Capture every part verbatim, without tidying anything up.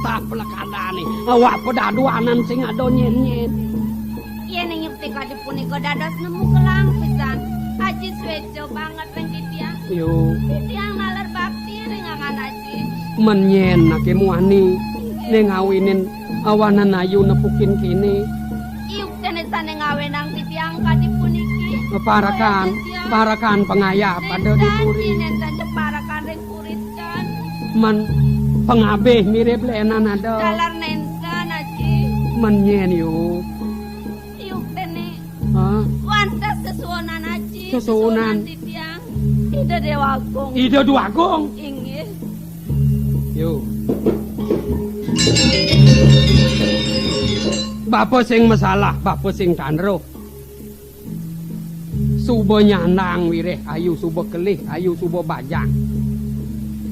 Taplek adané, awak pedaduanan sing ada nyén-nyén. Yén ing yukti kadi punika dados nemu gelang pisan. Aji suéca banget ring titiang. Yo. Titiang naler bakti ring angan aji. Men nyén aké muani né ngawinin awanan ayu nepukin kéné. Yuktiné sané ngawinang titiang kadi puniki. Parekan, parekan pangayah pada di puri. Nénten, nénten parekan ring puri. Men pangabih mirip lénan ada. Taler nénten, Aji. Men nyén yo. Yuktiné. Hah? Wantah sesuunan, Aji. Sesuunan. Sesuunan titiang. Ida Déwa Agung. Ida Déwa Agung. Inggih. Yo. Bapa sing masalah, bapa sing tandruh. Suba nyandang wirih ayu, suba kelih ayu, suba bajang.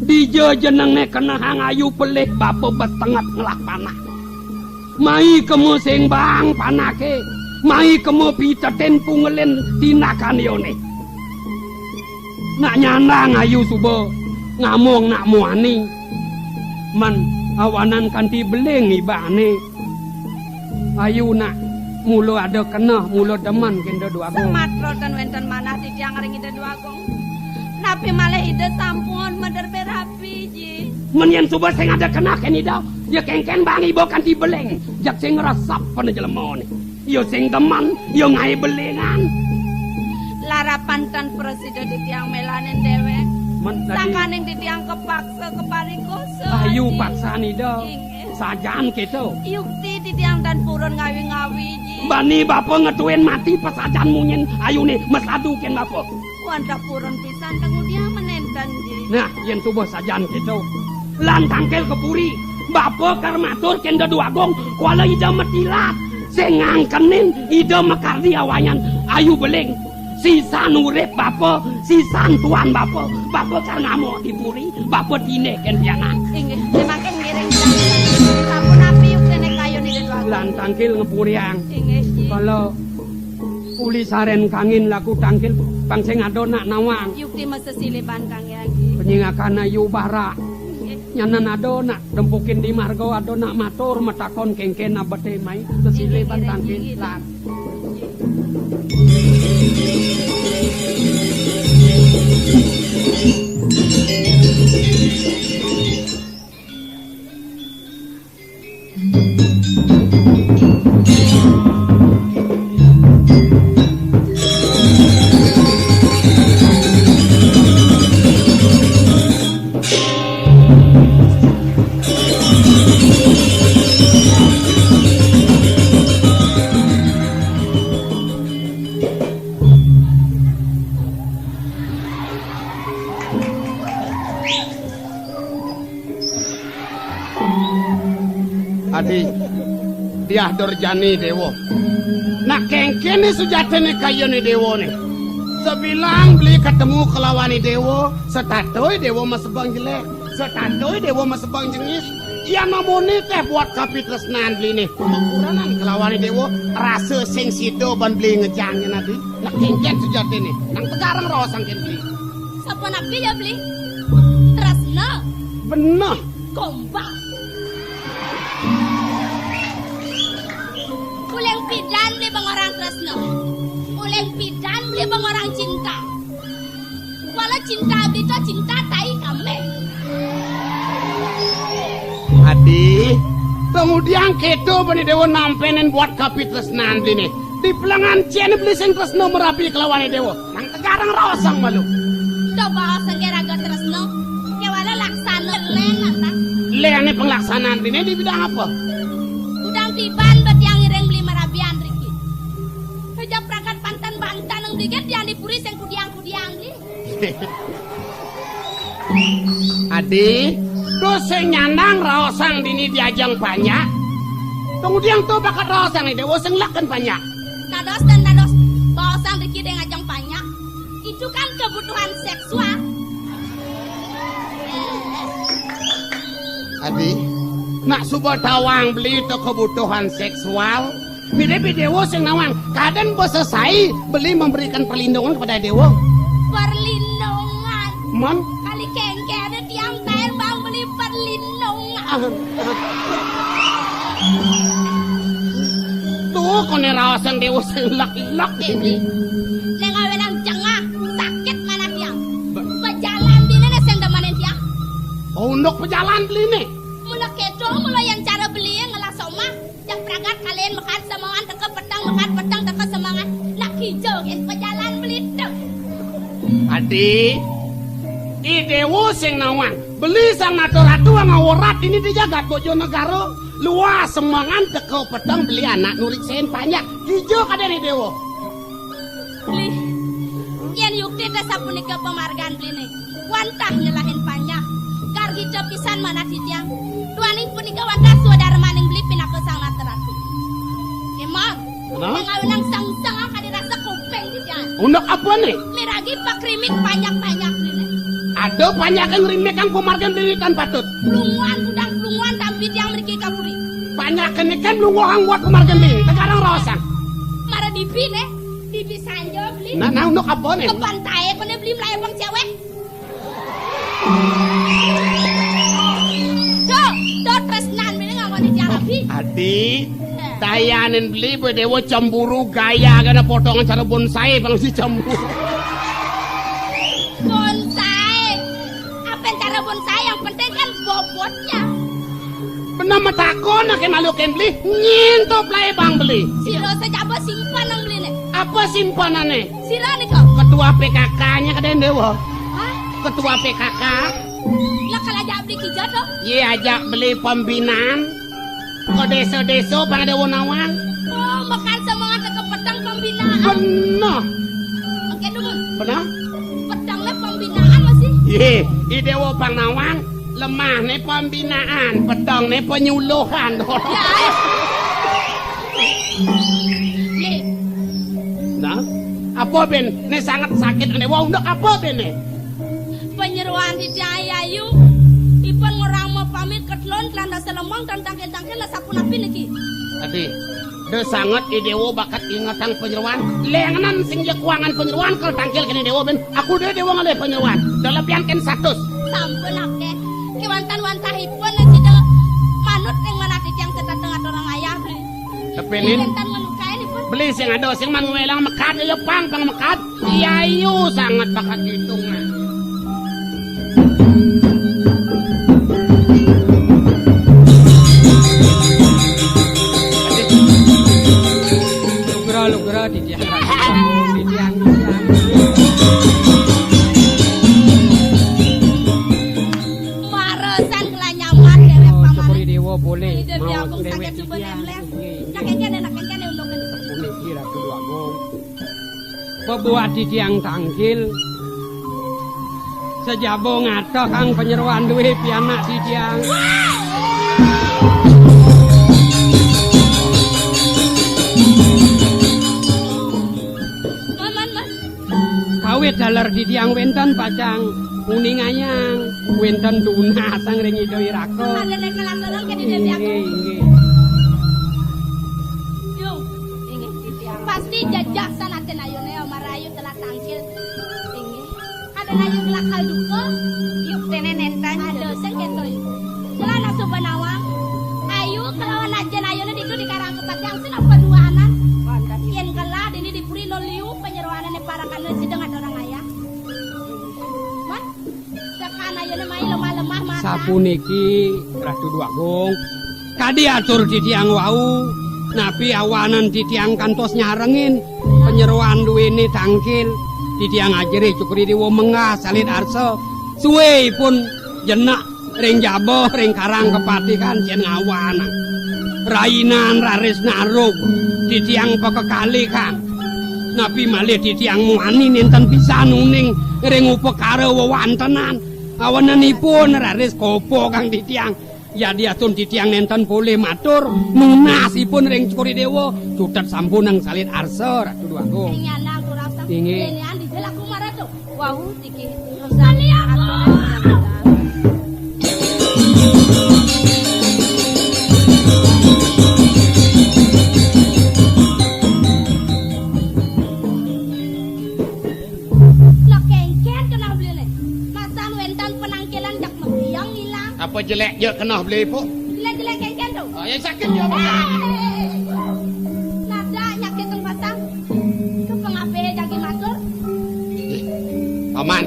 Dija jenengné kenehang ayu pelih, bapa betenget ngelah panah. Mai kema sing baang panaké, mai kema pitetin pungelin tindakan yoné. Nak nyandang ayu suba ngamong nak muani. Men awanan kanti beling ibané. Ayu nak mula ada keneh, mula demen kén Ida Déwa Agung. Samatra ten wénten manah titiang ring Ida Déwa Agung. Napi malih Ida sampun mederbe rabi, Ji? Men yén suba sing ada keneh kén Ida, ya kénkén baang iba kanti beling, jeg sing ngresep pada jelemané. Ya sing demen, ya ngaé belingan. Larapan tan prasida titiang mélanin déwék. Men tadi sangkaning titiang kapaksa kaparikosa, Ayu, Ji. Paksan Ida. Inggih. Sajan kéto. Yukti titiang tan purun ngawi-ngawi, Ji. Bani bapa ngetuin mati pasajan munyin ayuné masadu kén bapa. Wantah purun pisan tengudiang menénten, Ji. Nah, yén suba sajan kéto. Lan tangkil ka puri, bapa kar matur kén Ida Déwa Agung, kuala Ida matilat. Sing ngangkenin Ida makardi awayan ayu beling. Sisan urip bapa, sisan tuan bapa, bapa kar ngamuk di puri, bapa tindih kén pianak. Inggih, mangkin ngiring. Sapunapi yuktiné kayun Ida Déwa Agung? Lan tangkil ngapuriang. Inggih, Ji. Kala uli sarén kangin laku tangkil pang sing ada nak nawang. Yukti masesiliban kangge, Ji. Panyingakan ayu barak. Inggih. Nyanan ada nak dempukin di marga, ada nak matur matakon kénkén abeté mai. Sesiliban tangkil. Inggih, inggih. Lan. Adi, Diah Durjani Déwa. Nak kénkén né sujatiné kayuné déwané. Sabilang beli ketemu kalawané déwa, setatuy déwa masebeng jelék, setatuy déwa masebeng jengis. Yan amoné téh buat kapitresnan beliné. Makuranan kalawané déwa, rasa sing sida ban beli ngejang nyen, Adi. Nak kénkén sujatiné, nang tegarang raosang kén beli. Sapunapi ya, Beli? Tresna. Beneh. Gombal. Uling pidan beli bengorang tresna. Uling pidan beli bengorang cinta. Wala cinta beli to cinta tai kambing. Adi, pengudiang kéto bani déwa nampenin buat kapitresnan beliné. Di pelengan cén beli sing tresna marabi kalawané déwa. Nang tegarang raosang malu. Coba sengke raga tresna, kéwala laksana lén anta. Léné penglaksanaan dini di bidang apa? Kudang tiban betiang ngiring beli marabian riki. Kerja perangkat pantan bantan nang digét yang di puri sing kudiang-kudiang beli. Adi, to sing nyandang raosang dini diajeng panjak. Pengudiang to bakat raosang ida, sing leken panjak. Dados dan dados baosang diki ding ajeng panjak. Itu kan kebutuhan seksual. Adi, nak suba tawang beli to kebutuhan seksual. Mirip déwa sing nawang. Kadén basa sai beli memberikan perlindungan kepada déwa. Perlindungan. Mon? Kali kéngkén tiang taén bang beli perlindungan. Tuh, koné raos sing déwa sing lek-lek. Déwi, ning awénang cengah, sakit manah tiang. Pejalan dina né sing demenin tiang. Oh, unduk pejalan beliné. Mula kéto, mula yén cara beli ngelah somah, jak pragat kalian mekat semongan teka peteng, mekat peteng teka semongan. Nak kijel kén pejalan beli tek. Adi, I Déwa sing nawang. Beli sang nata ratu ngaworat ini di jagat Bojonegara. Luas semangan teka peteng beli anak nurik sen panjak. Kija kadén I Déwa. Beli, yén yukti té sapunika pamargan beliné. Wantah nyelahin panjak. Gargita pisan manah titiang. Duaning punika wantah swadarmaning beli pinaka sang nata ratu. Kémon. Nah? Ning awinang sang-sang kadi rasa kuping titiang. Unduk apa né? Miragi pakrimik panjak-panjak beliné. Ada panjak yang rimik kang pamargan beli tan patut. Lunguan budang lunguan tampi tiang mriki kapuri. Panjak kéné kan lunguhang buat pamargan beli. Sekarang raosang. Mara dibi né, dibi sanja beli. Nah, nah, unduk apa né? Kepantai koné beli melayu bang cewek. Tuh, tuh tresnan beli nganggo di jalabi. Adi, dayanin beli bedewo cemburu gaya kana potongan cara bonsai bang si cemburu. Bonsai. Apa cara bonsai yang penting kan bobotnya. Bener matakon aké malu kén beli, nyintup laé bang beli. Sira sejaba simpan nang beliné. Apa simpanané? Sira nika. Ketua P K K-nya kadén déwa. Hah? Ketua P K K. Lah kalau ajak beli kija tuh. Yé ajak beli pembinaan. Ke désa-désa pada déwa nawang. Oh, mekan semongan teka peteng pembinaan. Bener. Oké, dumun. Bener? Petengné pembinaan masih. Yé, I Déwa pang nawang, lemahné pembinaan, petengné penyuluhan. Ya. Yé. Nah, apa bén? Né sangat sakit né. Wah, unduk apa bén né? Panyeroan titiang Ayu, ipun ngorang mapamit ketelun kelanda selemong dan tangkil-tangkil sapunapi niki. Adi, da sanget I Déwa bakat ingetang panyeroan. Lengenan sing ja kuangan panyeroan kal tangkil kene Déwa bén. Aku da Déwa ngalih panyeroan. Da lebihan kén satus. Sampun aké. Kéwanten wantahipun sida manut ing manah titiang setateng aturang ayah beli. Tepinin. Kéwanten menukainipun. Beli sing ada sing man ngewelang mekad ya pang pang mekad. Iya, ayu sanget bakat hitungan. Lugra, lugra, titiang, titiang, titiang. Marasan kelanyaman derek. Oh, paman. Syukuri Déwa boleh. Ida mau diagung lewat sakit coba titiang. Nemleh. Nggih, nggih. Nak kénkén, nak kénkén, untuk. Puniki Ratu Agung. Bebuat titiang tangkil. Sejaba ngateh kang panyeroan duwé pianak titiang. Man, man, man. Kawit daler titiang wénten pacang uningayang, wénten tunasang ring Ida Iraka. Ada nek kelas tolong ke di Déwi Agung. Inggih, inggih. Yo. Inggih, titiang. Pasti jajah sanatin ayune, marayu telah tangkil. Inggih. Ada ayu nglakal duka. Yuk, dene nenten. Ada sing keto. Kula nak suba nawang. Ayu kelawan ajen ayune ditu di Karang Kepatihan sing apa duanan. Wonten. Yen kela dene dipuri no liu panyeroanane parakane sideng ada orang ayah. Man, tekan ayune mai lemah-lemah mata. Sapuniki Ratu Dwagung. Kadi atur titiang wau, napi awanan titiang kantos nyarengin panyeroan duwene tangkil, titiang ajri cukri dewa menggah salit arsa. Suwe ipun jenek ring jaba, ring karang kepatihan yen ngawanang. Rainan raris narug, titiang pakekalihan. Napi malih titiang muani nenten pisan uning ring upakara wewantenan. Awananipun raris kopo kang titiang. Yadiastun titiang nenten polih matur, nunasipun ring Cukuri Dewa, cutet sampunang salit arsa, Ratu Dwagung. Ing nyandang turasang. Inggih. Yen andi jelaku maratu. Wau tiki. Kali aku. Lah kengken kenal beliné. Masan wénten penangkilan jak metiang ilang. Apa Jelek je kena beli pun. Jelek-jelek kengken tu. Oh, yang sakit dia. Eh, nada nyakit teng pasang. Ke pengabih jagi matur. Eh, Paman.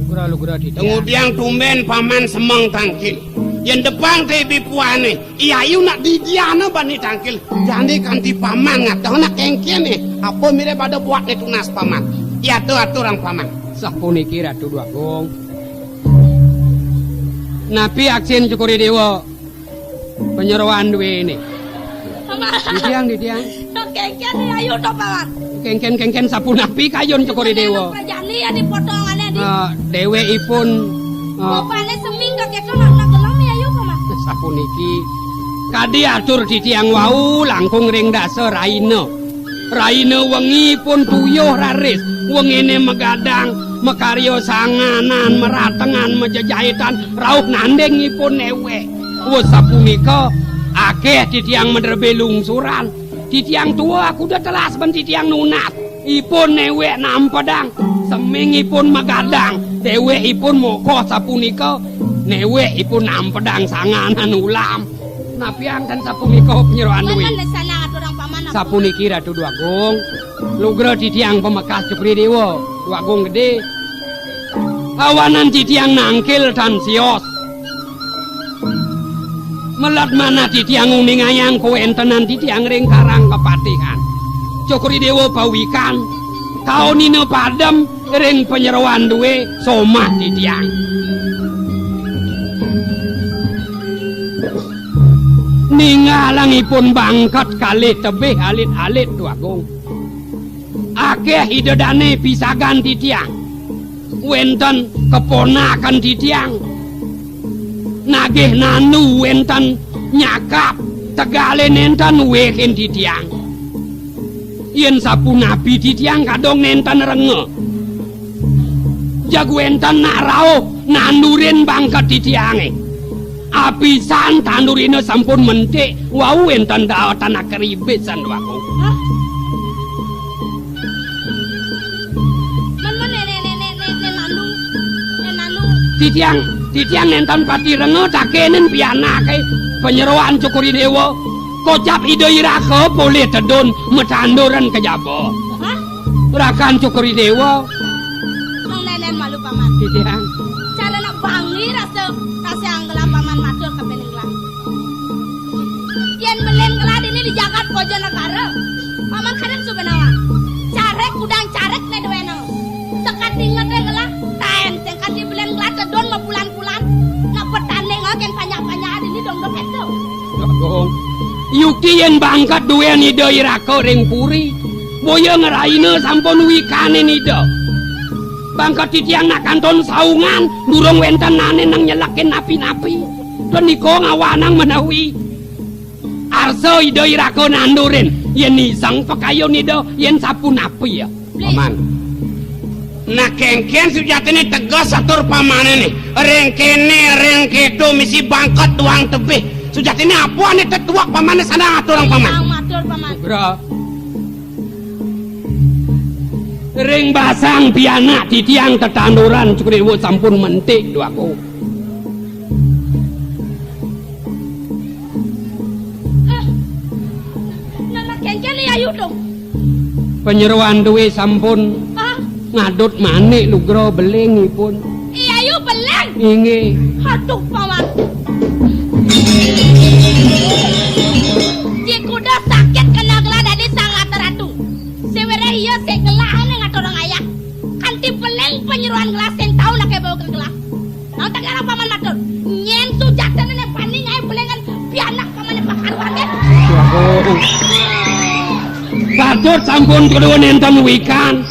Lugra, lugra, Didi. Tengudiang tumben Paman semeng tangkil. Yang depan te bipuane. Iya, ayu nak didiana bani tangkil. Jani kanti Paman ngato nak kengken ni. Apa mirip pada buat ni tunas Paman. Iya tu aturang Paman. Sapuniki Ratu Dwagung. Napi aksin Cokor I Dewa panyeroan duene? Paman. Ditiang, ditiang. Kengken ni ayu to, Paman. Kengken, kengken sapunapi kayun Cokor I Dewa? Jani ya dipotongane di. Eh, dewekipun, eh, rupane seming kok keto nak gelem ya ayu, Paman. Sapuniki. Kadi atur titiang wau langkung ring dasa raina. Raina wengi pun tuyuh raris, wengine magadang, makarya sanganan, maratengan, majejaitan, rauh nanding ipun newek. Wus sapunika, akeh titiang madrebe lungsuran. Titiang tua kuda telas ban titiang nunas. Ipun newek nampedang, seming ipun magadang, dewek ipun mokoh sapunika, newek ipun nampedang sanganan ulam. Napiang ten sapunika panyeroan duwe? Paman, sana aturang Paman apa? Sapuniki Ratu Dwagung, lugra titiang pamekas Cokor I Dewa, Dwagung Gede. Awanan titiang nangkil tan sios. Melat manah titiang nguningayang kawentenan titiang ring Karang Kapatihan. Cokor I Dewa pawikan, kaunina padem ring panyeroan duwe somah titiang. Ninggalangipun bangket kalih tebih alit-alit, Dwagung. Akeh ida dane pisagan titiang. Wenten keponakan titiang. Nagih nandu wenten nyakap, tegale nenten wehin titiang. Yen sapunapi titiang kadung nenten renga. Jag wenten nak rauh nandurin bangket titiange. Apisan tandurina sampun mentik, wau wenten daotan akeribisan, Dwagung. Hah? Men, men, ne, ne, ne, ne, ne, ne, nandu. Ne, nandu. Titiang, titiang nenten pati renga takenin pianake panyeroan Cokor I Dewa. Kocap Ida I Raka polih tedun matanduran ka jaba. Hah? Rakan Cokor I Dewa. Nang nenen malu, Paman. Titiang. Cara nak bangi rasa, rasa anggelah Paman matur ka Beleng Gelah. Yen Beleng Gelah dini di jagat Bojonegara, Paman kadang suba nawang. Carek kudang carek ne duwene. Sekadi ngete gelah, taen sing kadi Beleng Gelah tedun mapulan-pulan. Nak petanding ken panjak-panjak dini dong do keto. Dong. Yukti yen bangket duwen Ida I Raka ring puri. Boya ngraina sampun wikanin Ida. Bangket titiang nak kantun saungan, durung wenten ane nang nyelekin napi-napi. Punika ngawanang menawi arsa Ida I Raka nandurin, yen iseng pakayun Ida, yen sapunapi ya. Paman. Nah, kengken sujatine tegas atur pamane ne. Ring kene, ring keto misi bangket duang tebih. Sujatine apa ane tetuak pamane sana aturang Paman. Yang matur, Paman. Bro. Ring basang pianak titiang tetanduran Cokor I Dewa sampun mentik duaku. Eh, nana kengken ya ayu dong. Panyeroan duwe sampun. Ah, ngadut manik lugra belingipun. Iya, ayu beleng. Inggih. Aduh, Paman. Di kuda sakit kena gelah dadi sang ratu-ratu. Sewere iya sik gelah ane ngaturang ayah. Kanti beleng panyeroan gelah sing tau nake bau ke gelah. Nang tegarang Paman matur. Nyen sujatine ne paning ae belengan pianak Pamane pakaruan deh. Patut sampun kedua nenten wikan.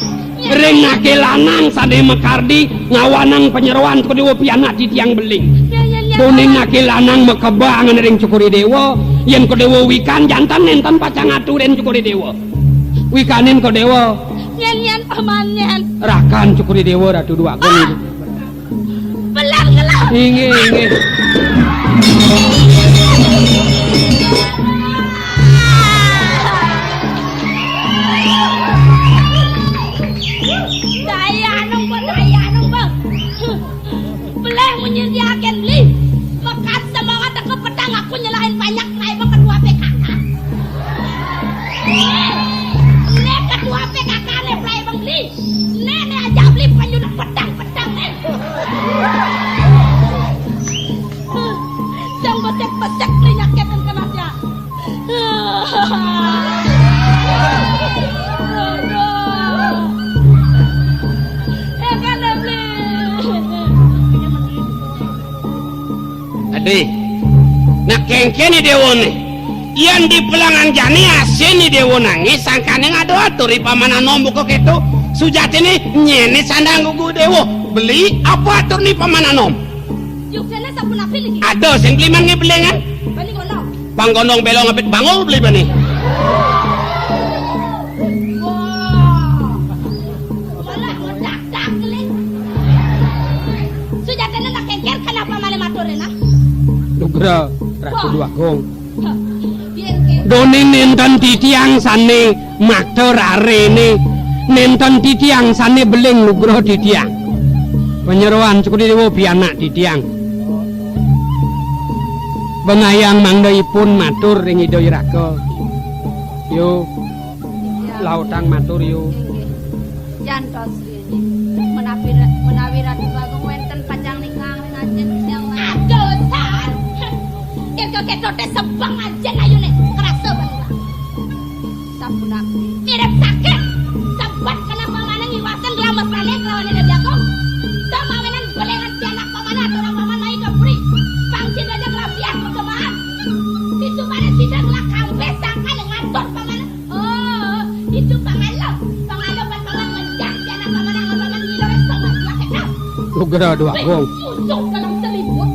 Ring nake lanang sane makardi ngawanang panyeroan kedua pianak titiang beling. Ya, ya, ya. Tuning nake lanang makebangan ring Cokor I Dewa, yen kedua wikan jantan nenten pacang aturin Cokor I Dewa. Wikanin kedua. Nyen, nyen, Paman, nyen. Rakan Cokor I Dewa Ratu Dwagung. Ah! Belah ngelah. Inggih, inggih. Daya anu, Bang, daya anu, Bang. Belah menyediakan beli. Banyak play bang ketua P K K. Né ketua P K K né play bang beli. Né né aja beli penyulut pedang-pedang né. Yang besek-besek beli nyakitin kena dia. Eh, kan, beli. Adi, nah, kéngkén I Déwa né. Yén di pelangan jani asé I Déwa nangis, sangkané ngadu atur I Paman Anom buka kéto. Sujatiné nyén né sandang gugu Déwa. Beli apa atur I Paman Anom? Yukséné sapunapi niki? Ada sing beli man ngebelengan. Bani kono. Pang gondong belong apit bangul beli bani. Wah. Malah ngedak-dak beli. Sujatiné nak kéngkén kenapa malah maturé nah? Nugra, Ratu Wah. Dwagung. Doné nénten titiang sané makta raréné, nénten titiang sané beling nugra titiang. Panyeroan Cokor I Déwa pianak titiang. Bengayang mangda ipun matur ring Ida Iraka. Yo, lautang matur yo. Inggih. Jantos rini. Menawi, menawi Ratu Bagong wénten pacang ningkang ring ajeng titiang. Aduh, San. Irga kéto té sebeng ajén ayuné. Kerasa banget. Sapunapi. Mirip sakit. Sebet kenapa mana ngiwasin gelah mesrané kelawan Ida Bagong. Dah mawinan belengan pianak pamanah, atur paman mai ka puri. Pang sida aja gelah biak perkemahan. Ditu mana sida gelah kampé sangkan ngatur pamanah. Oh, itu pangalo. Pangalo ban paman menjang jana paman nang paman ngilu wis paman dua kena. Nugra Dwagung. Susuk dalam selimut.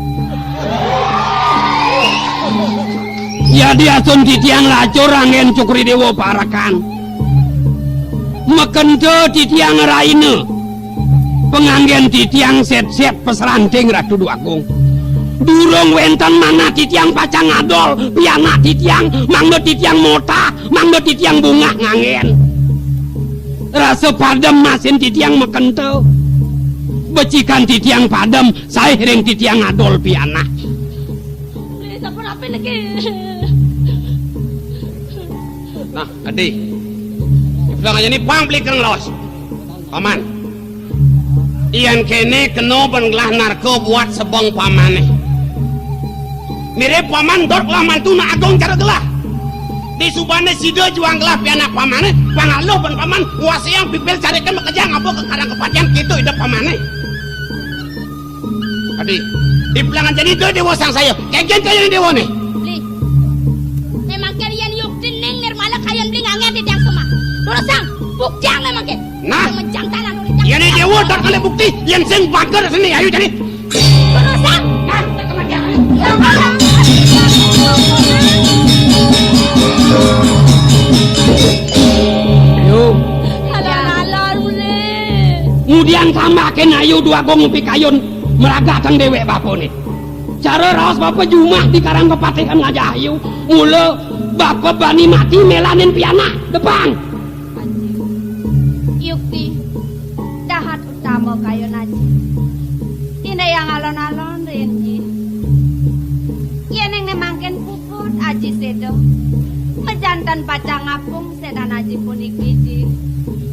Ya diasun titiang lacur anggén Cokor I Déwa parekan. Makenta titiang raina. Panganggén titiang sét-sét pasranting Ratu Dwagung. Durung wénten manah titiang pacang ngadol pianak titiang, mangda titiang motah, mangda titiang bungah nganggén. Rasa padem masin titiang makenta. Becikan titiang padem, saé ring titiang ngadol pianak. Beli sampun apa niki? Nah, Adi. Bilang aja nih pang beli keng los. Paman. Yén kéné kena ban gelah narka buat sebeng pamané. Mirip paman dot gelah mantu nak agung cara gelah. Disubané sida juang gelah pianak pamané, pangaluh ban paman, nguasayang pipil carikan makejang apa ke karang kepatihan kéto idep pamané. Adi, di pelangan jani da déwa sangsaya. Kéngkén kayun déwané. Beli. Memang kalian yuk dening nirmala kalian beli ngangen di tiang semah. Durusang, buktiang memang ke. Nah. Yang menjangkau anu rijang. Yén déwa tak kalih bukti, yén sing bager sini, ayo jani. Durusang. Nah, tak kematian. Yo. Alon-alon, Beli. Ngudian sambakin ayu dua gong pikayun. Maragatang déwék bapané. Cara raos bapa jumah di Karang Kepatihan Ngajah Ayu, mula bapa bani mati mélanin pianak. Depang. Aji. Yukti, dahat utama kayun aji. Tindayang alon-alon rin ji. Yéning né mangkin puput aji séda. Majanten pacang ngapung sédan aji puniki ji.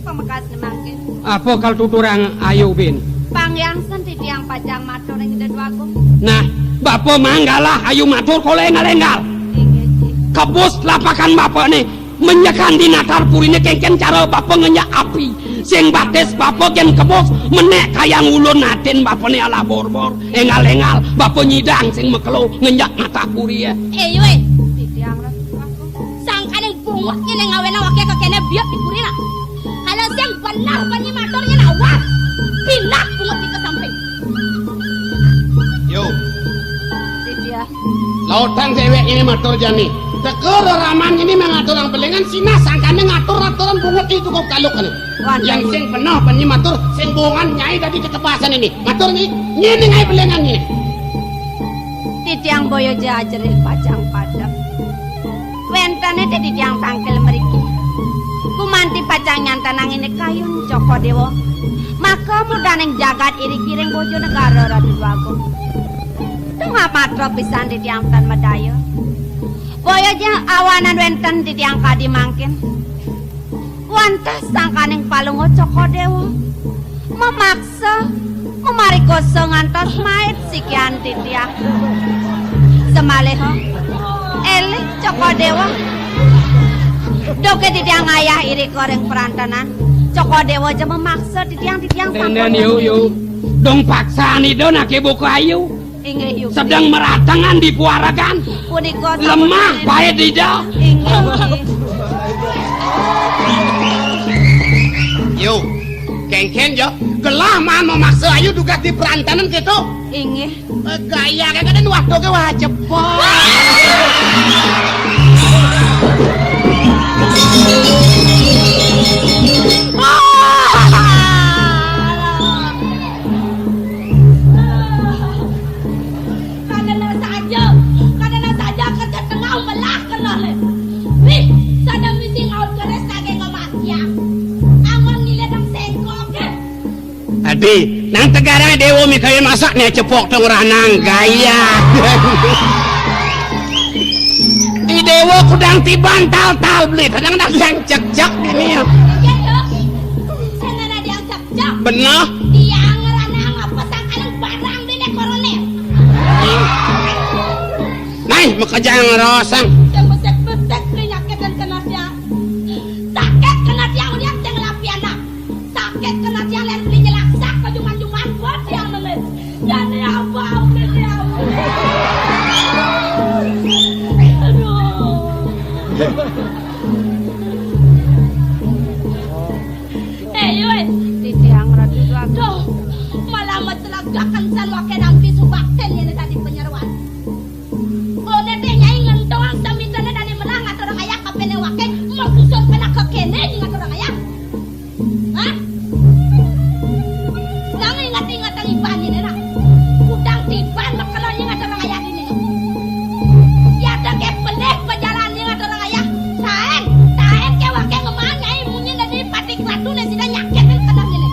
Pamekasné mangkin. Apa kal tuturang ayu bin? Pang yangsen titiang pacang matur ring Ida Dwagung. Nah, bapa manggalah ayu matur kala énggal-énggal. Inggih, Ji. Kebus lapakan bapané, menyekan di natar puriné kéngkén cara bapa ngenjak api. Sing batis bapa gén kebus, menék kayang ulun atin bapané alah borbor. Énggal-énggal, bapa nyidang sing makelo ngenjak natar purié. Éh, yé. Titiang Ratu Dwagung. Sangkaning bungut nyén ngawénang waké kekéné biut di puri nah. Kalau sing bener panyi matur nyén awas. Pindah bungut di kesamping. Yo. Titiang. Lautang déwék ini matur jani. Teka reraman ini mangaturang belengan sinah sangkané ngatur aturan bungut di cukup kaluk ini. Wan, yang sing bener panyi matur sing bongan nyai dadi ketepasan ini. Matur nggih. Nyén ngai belengan ini. Titiang boya jajerih pacang padem. Wénten ida titiang tangkil mriki. Gumanti pacang nyantenang indik kayun Cokor Déwa. Maka mudaning jagat iriki ring Bojonegara Ratu Dwagung. Tungah matra pisan titiang tan madaya. Aja awanan wénten titiang kadi mangkin. Wantah sangkaning Palungguh Cokor Déwa. Memaksa, memarikosa ngantos mait sikian titiang. Semaliha, éling Cokor Déwa. Duké titiang ngayah irika ring perantenan. Cokor Déwa ja memaksa titiang, titiang sampun Nénén, yu, yu. Dong paksaan Ida naké buka ayu. Inggih, yu. Sedeng meratengan di puaregan. Punika sampun Lemah paid Ida. Inggih. Yu, kénkén ja. Gelah maan memaksa ayu dugas di perantenan kéto. Inggih. Eh, gaya ké kadén waduh ké wah cepot. Kadéna saja, kadéna saja kerja tengah belah kenal. Wih, sada misi ngaut keris saking ngematiang. Amun ngilir nang sengkok, eh. Adi, nang tegarang Déwa Mikail masak né cepok tong ranang gaya. I Déwa kudang tiban tal-tal beli, kadang dah sang cek-cek ini ya. Iya, yo. Sing ada yang cek-cek. Bener. Tiang ranang apa sangkaning barang dene koronel. Nah, makejang rosang. Sing besek-besek penyakit dan kena dia. Sakit kena dia, ulian sing lapian, nah. Sakit kena tiang lén beli nyelaksak ka juman-juman buat tiang memet. Jani apa, udah tiang. Aduh. Eh, yoi. Titiang Ratu Dwagung. Duh, malah mecelagakan san waké nampi subakten yén tadi penyeruan. Oné téh Nyai ngentoang samitana dané menah ngaturang ayah kapéné waké, mengkusur penah kekéné ngaturang ayah. Hah? Nang inget-inget iban ini, nah. Kudang tiban makelo nyingat orang ayah dini. Ya ada ké pelih pejalan nyingat orang ayah. Taén, taén ké waké ngeman Nyai munyi dadi patik ratu né sida nyakitin keneh ini.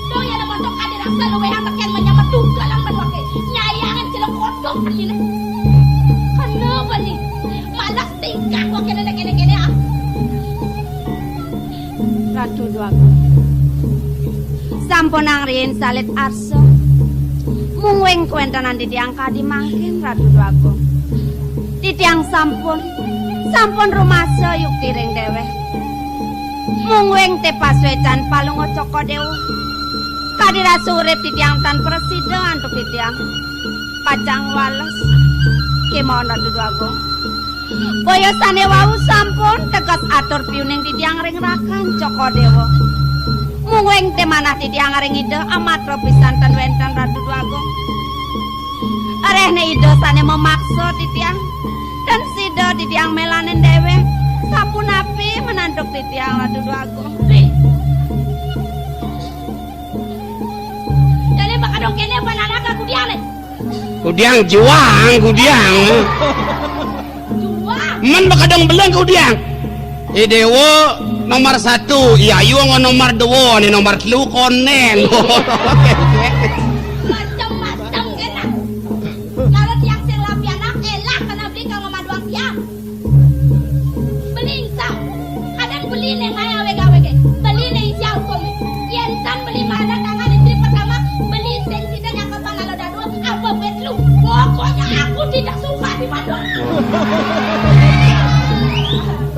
Tuh ya montok kadi rasa luwéhan tekén menyambat dugalang ban waké. Nyai angen cilok kodok ini. Kenapa nih? Malas tingkah waké nenek kéné-kéné, ah. Ratu Dwagung. Sampunang riin salit arsa. Mungguing kawéntenan titiang kadi mangkin, Ratu Dwagung. Titiang sampun, sampun rumasa yukti ring déwék. Mungguing té pasuécan Palungguh Cokor Déwa. Kadi rasa urip titiang tan prasida antuk titiang. Pacang wales. Kémaon Ratu Dwagung. Boya sané wau sampun teges atur piuning titiang ring rakan Cokor Déwa. Mungguing té manah titiang ring Ida amatra pisan tan wénten Ratu Dwagung. Aréhné Ida sané mamaksa titiang, tan sida titiang mélanin déwék. Sapunapi menantuk titiang Ratu Dwagung? Jani bakadong kéné apa anak aku dia, Lé? Kudiang juang, kudiang. Juang. Men bakadang beleng kudiang. I Déwa nomor satu, i Ayu anggon nomor dua, né nomor telu konén. Macem-macem kéné. Kalau tiang sing lapian, élah kena beli kalau ngemaduang tiang. Beli insang. Kadang beli né ngaé awég-awégé. Beli né isi hukum. Yén tan beli marana tangan istri pertama, beli sing sida nyangkepan lalo dadua, apa buat lu? Pokoknya aku tidak suka dimandu.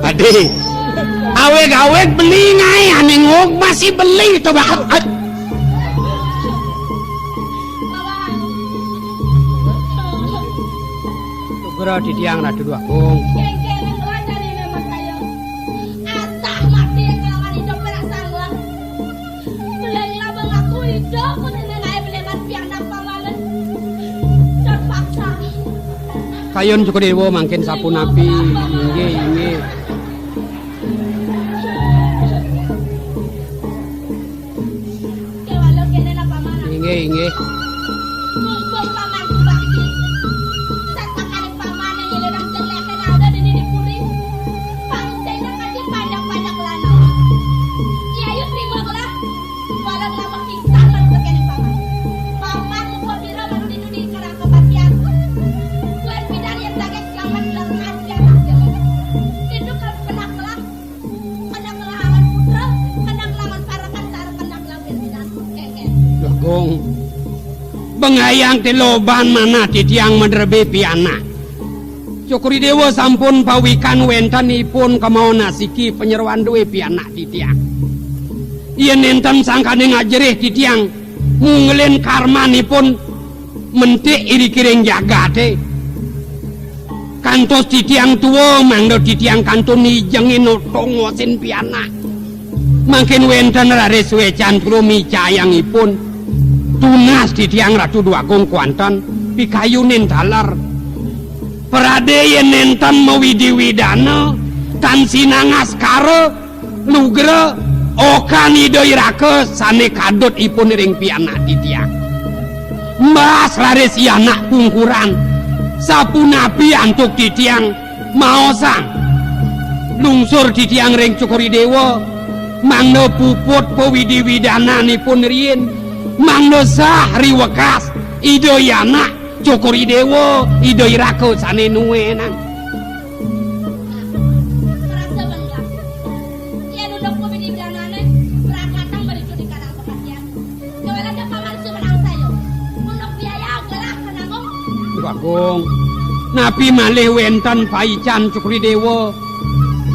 Adi, awég-awég beli ngaé, ané ngog masih beli to bakal. Ad- Nugra titiang Ratu Dwagung. Asah mati kelawan idup perasaan gua. Belenglah mengaku idup, ku nene naik beleman pianak pamanen. Terpaksa. Kayun Cokor Déwa mangkin sapunapi. Inggih, inggih. Kéwala kéné lah, Paman. Inggih, inggih. Mumpung Paman bakti, satakaning Paman yang ngilinang jengleké ada dini di puri. Pangcéna kadi panjak-panjak lanang. Iya, ayo terima gelah. Walau lama kisah lalu kéné Paman. Paman muka pira manudi-nudi karang kebatian. Tuan pidan yang saget selamat lekas ya. Ngayang teloban manah titiang madrebé pianak. Cokor I Déwa sampun pawikan wénten ipun kamaon asiki panyeroan duwé pianak titiang. Yén nénten sangkané ngajerih titiang, munggelin karmanipun mentik iriki ring jagaté. Kantos titiang tua, mangda titiang kantun ijengin otong ngosin pianak. Mangkin wénten raris suécan kula micayang ipun. Tunas titiang Ratu Déwagung kuanten pikayunin taler. Pradé yén nénten mawidi-widana, tan sinah ngaskara, lugra, okan Ida I Raka sané kadut ipun ring pianak titiang. Mbas raris I Anak Pungkuran, sapunapi antuk titiang maosang. Lungsur titiang ring Cokor I Déwa, mangda puput pawidi-widananipun riin, mangda sah riwekas Ida I Anak Cokor I Déwa, Ida I Raka sané nuénang. Marasa bangga. Yén unduk pabidi bilanané, prakatang baritu di kanang kapatihan. Kéwala da paman sumenang sayo. Unduk biaya gelah kenangung. Bagong. Napi malih wénten paican Cokor I Déwa?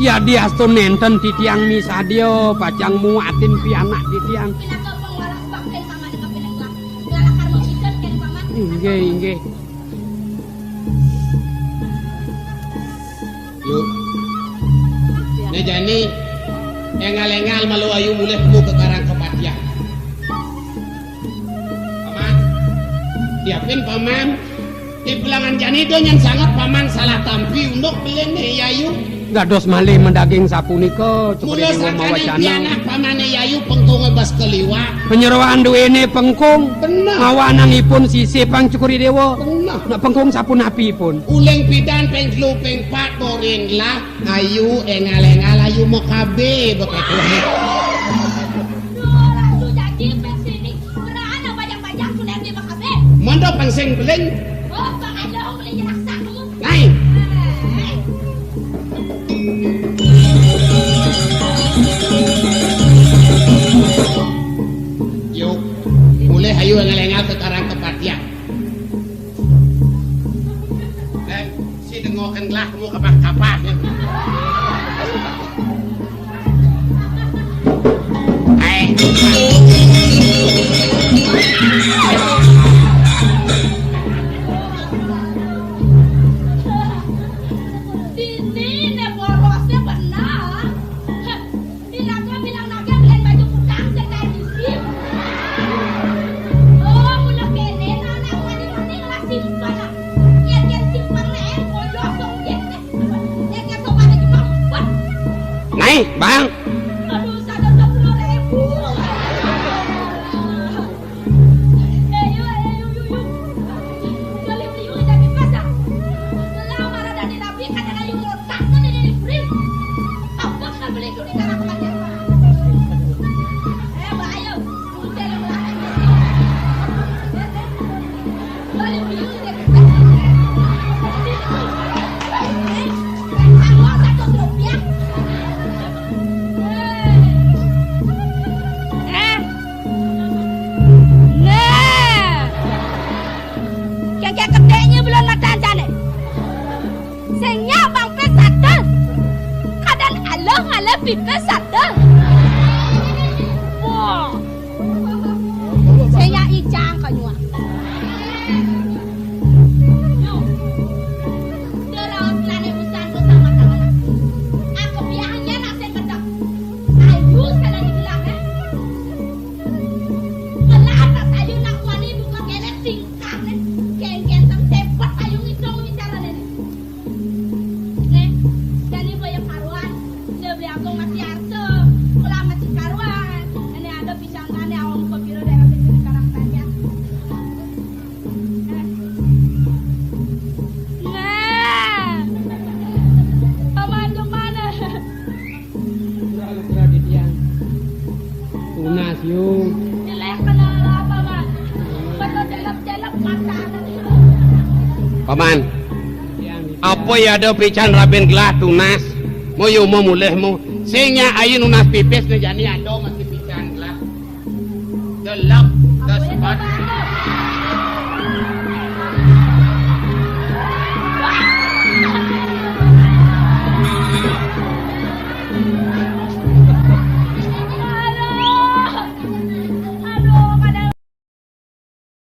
Yadiastun nénten titiang misadia pacang muatin pianak titiang. Pinaka pangwaras baktin paman kapining lah. Ngalakar mawidan kén paman. Inggih, inggih. Yuk. Né jani, éngal-éngal malu ayu mulih mu ka Karang Kapatihan. Paman, siapin paman. Di bilangan jani do nyén sanget paman salah tampi unduk belin né yayu. Dados malih madaging sapunika, Cokor I Déwa sangkaning mawacana. Pianak pamané yayu pengkungé bas kaliwat. Panyeroan duwéné pengkung. Bener. Mawanang ipun sisipang Cokor I Déwa. Bener. Nak pengkung sapunapi ipun? Uling pidan ping telu ping pat boring lah. Ayu éngal-éngal ayu makabé bekéto. Duh, langsung janji ping sini. Gerahan apa yang panjang sudah di makabé? Manda pang sing beling. Oh, bang ada beli jelas kamu. Nai. Yuk, mulih ayu éngal-éngal ka Karang Kapatihan. Eh, si dengokin gelah kamu kapah-kapah. Eh. Dini né borosnya bener. Heh, di naga bilang naga beliin baju kudang sing kayak gini. Oh, udah kene, nah, nah, mani, mani lah simpen lah. Biar dia simpen lah, eh, bodoh dong dia. Dia kayak sobat aja, Bang. Wah. Nih, Bang. Aduh, sadar sepuluh ribu. Ayo, ayo, yuk, yuk, yuk. Gali beli yuk, jadi pasang. Lah, marah dari nabi, kadang ayo ngotak, kan ada di free. Apa kan beli dulu, karena kematian, Pak? Eh, Pak, ayo. Udah, lu, Pak. Gali beli yuk, jadi pasang. Eh, seratus rupiah. Eh. Nah. Kéngkén kedéknya belum matan jane. Sing nyak bang pes satu. Kadang aluh ngalih pipis satu. Wah. Sing nyak icang konyuan. Deraus lane usan ku sama-sama. Aku biahnya nak sing medek. Ayu sana dibilang, eh. Melah atas ayu nak wani buka kelek singkah, eh. Geng-geng tang tepet ayu ngitung ni carane, eh. Nih, jani boya karuan, dia beli aku mati harta, melah mati karuan. Ini ada pisang mana awang pepiro daerah sini sekarang saja. Nah, paman kemana? Pura-pura di tiang. Tunas, yu. Jelek kenal apa, Bang? Betul jelek-jelek mata. Paman, apa ya ada pican rabin gelah tunas? Mau yu mau mulih mau. Sing nyak ayu nunas pipis né jani ada masih pican gelah. Delep, despat.